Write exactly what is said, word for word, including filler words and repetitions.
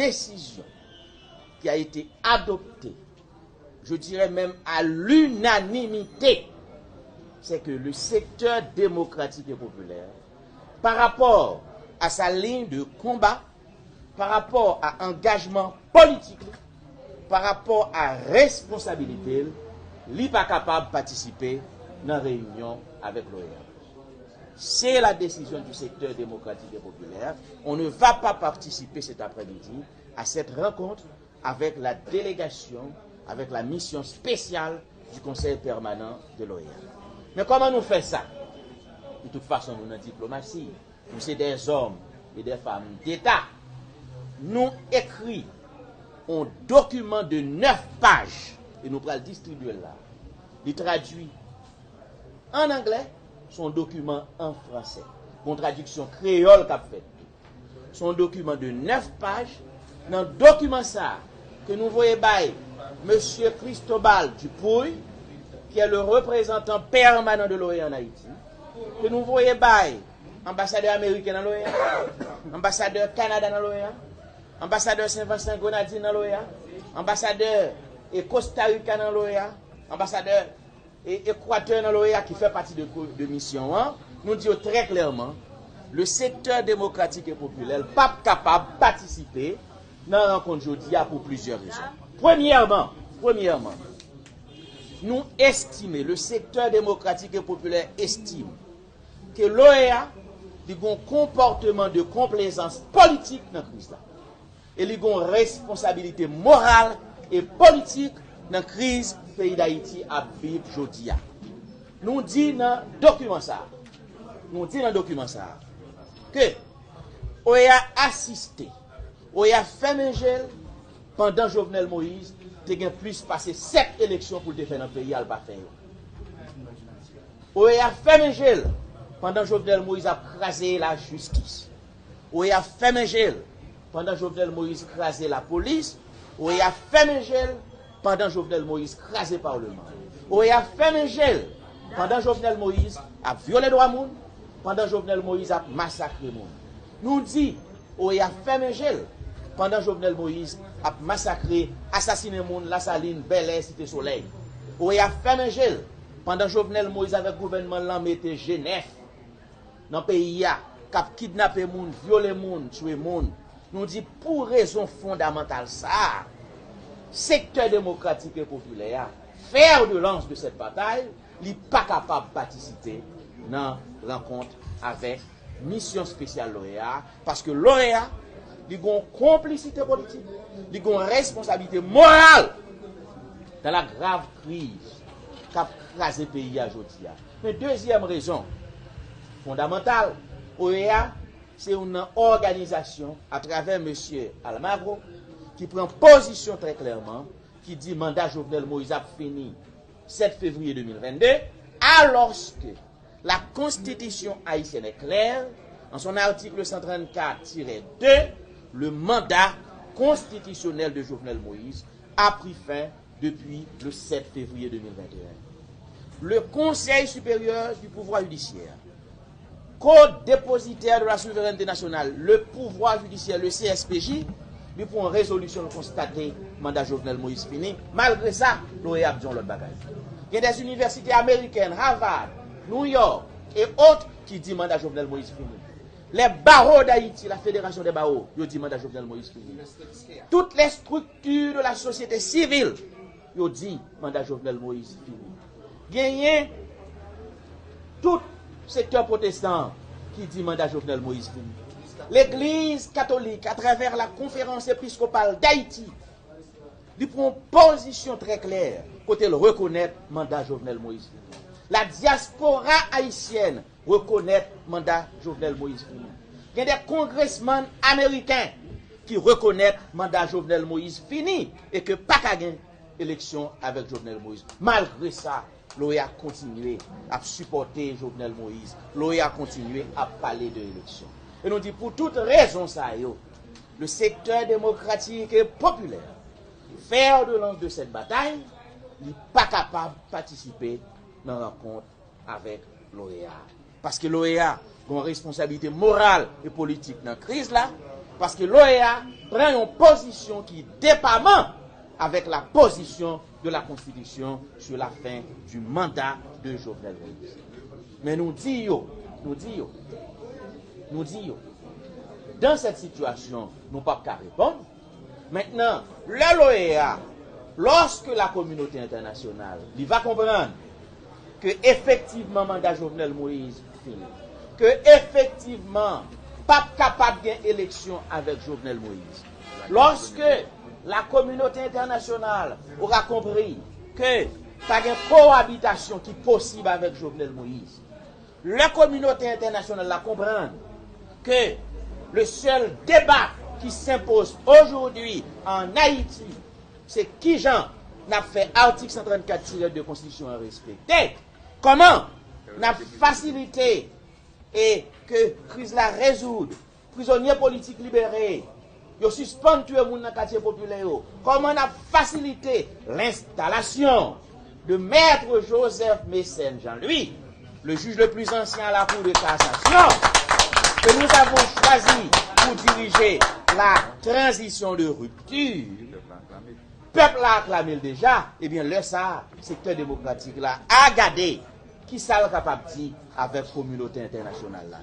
décision qui a été adoptée, je dirais même à l'unanimité, c'est que le secteur démocratique et populaire, par rapport à sa ligne de combat, pa rapò a angajman politik li, pa rapò a responsabilite l, li pa kapab patisipe nan reyinyon avèk l'OEA. C'est la décision du secteur démocratique et populaire. On ne va pas participer cet après-midi à cette rencontre avec la délégation, avec la mission spéciale du Conseil permanent de l'OEA. Men kòman nou fè sa? De toute façon, nou nan diplomasi. Nou se des hommes et des femmes d'État. Nou ekri yon dokiman de nèf paj e nou pral distribye l la. Li tradui an anglè, se yon dokiman an fransè. Gon tradiksyon kreyòl k ap fèt tou. Se yon dokiman de nèf paj. Nan dokiman sa a, ke nou voye bay Mesye Cristobal Dupuy, qui est le représentant permanent de l'OEA en Haïti, ke nou voye bay anbasadè ameriken nan l'OEA, anbasadè Kanada nan l'OEA, anbasadè Sen Vansan Grenadin nan l'OEA, anbasadè e Kosta Rika nan l'OEA, anbasadè e Ekwatè nan l'OEA ki fè pati de, de misyon an, nou di yo trè klèman, le secteur démocratique et populaire p ap kapab patisipe nan rankont jodi a pou plizyè rezon. Premyèman, premyèman, nou estime, le secteur démocratique et populaire estime ke l'OEA li gon konpòteman de konplezans politik nan kriz la. E li gon responsabilite moral e politik nan kriz peyi Dayiti ap viv jodi a. Nou di nan dokiman sa a, nou di nan dokiman sa a, ke OEA asiste, OEA fèmen je l pandan Jovenel Moïse te gen plis pase sèt eleksyon pou l te fè nan peyi a, l pa fè yo. OEA fèmen je l pandan Jovenel Moïse ap kraze lajistis. OEA fèmen je l pandan Jovenel Moïse kraze lapolis. OEA fèmen je l pandan Jovenel Moïse kraze palman. OEA fèmen je l pandan Jovenel Moïse ap vyole dwa moun, pandan Jovenel Moïse ap masakre moun. Nou di, OEA fèmen je l pandan Jovenel Moïse ap masakre, asasinen moun Lasalin, Bèlè, Site Solèy. OEA fèmen je l pandan Jovenel Moïse avèk gouvènman l lan mete G nèf nan peyi a, k ap kidnape moun, vyole moun, tiye moun. Nou di pou rezon fondamantal sa a, sektè demokratik e popilè a, fer de lans de cette bataille, li pa kapab patisipe nan rankont avèk misyon espesyal l'OEA, paske l'OEA, li gon konplisite politik, li gon responsablite moral dans la grave crise k ap kraze peyi a jodi a. Men dezyèm rezon fondamantal, OEA se youn nan òganizasyon atravè mesye Almagro ki pran pozisyon trè klèman, ki di manda Jovenel Moïse ap fini sèt fevriye de mil vennde, alòske la Constitution haïtienne est claire, en son article cent trente-quatre tiret deux, le mandat constitutionnel de Jovenel Moïse a pris fin depuis le sept février deux mille vingt et un. Le Conseil supérieur du pouvoir judiciaire, co-dépositaire de la souveraineté nationale, le pouvoir judiciaire, le C S P J, li pran yon rezolisyon, l konstate manda Jovenel Moïse fini. Malgre sa, l'OEA ap di yon lòt bagay. Gen des universités américaines, Harvard, New York et autres, ki di manda Jovenel Moïse fini. Les barreaux d'Haïti, la Fédération des barreaux, yo di manda Jovenel Moïse fini. Toutes les structures de la société civile, yo di manda Jovenel Moïse fini. Genyen tout sektè pwotestan ki di manda Jovenel Moïse fini. Legliz katolik, atravè la Conférence Épiscopale d'Haïti, li pran pozisyon trè klè kote l rekonèt manda Jovenel Moïse fini. La diaspora haïtienne rekonèt manda Jovenel Moïse fini. Gen de kongresmann ameriken ki rekonèt manda Jovenel Moïse fini e ke pa ka gen eleksyon avèk Jovenel Moïse. Malgre sa, l'OEA kontinye ap sipòte Jovenel Moïse. L'OEA kontinye ap pale de eleksyon. E nou di pou tout rezon sa yo, le secteur démocratique et populaire, fer de lans de cette bataille, li pa kapab patisipe nan rankont avèk l'OEA. Paske l'OEA gen yon responsablite moral e politik nan kriz la, Paske l'OEA pran yon pozisyon ki depaman avec la position de la Constitution sur la fin du mandat de Jovenel Moïse. Men nou di yo, nou di yo, nou di yo, dans cette situation, nou p ap ka reponn. Mentnan, lè l'OEA, lorsque la communauté internationale, li va konprann ke efektivman manda Jovenel Moïse fini, ke efektivman p ap kapab gen eleksyon avèk Jovenel Moïse, lorsque la communauté internationale aura compris que pa gen kowabitasyon ki posib avèk Jovenel Moïse, lè kominote entènasyonal la konprann ke le seul débat qui s'impose aujourd'hui en Haïti, se kijan n ap fè atik san trannkat tirè de konstitisyon an respekte, kòman n ap fasilite e ke kriz la rezoud, prizonye politik libere, yo sispann touye moun nan katye popilè yo, kòman n ap fasilite l'installation de Maître Joseph Mécène Jean-Louis, le juge le plus ancien à la Cour de cassation, que nous avons choisi pour diriger la transition de rupture. Pèp la aklame l deja, ebyen lè sa a, sektè demokratik la a gade kisa l kapab di avèk kominote entènasyonal la.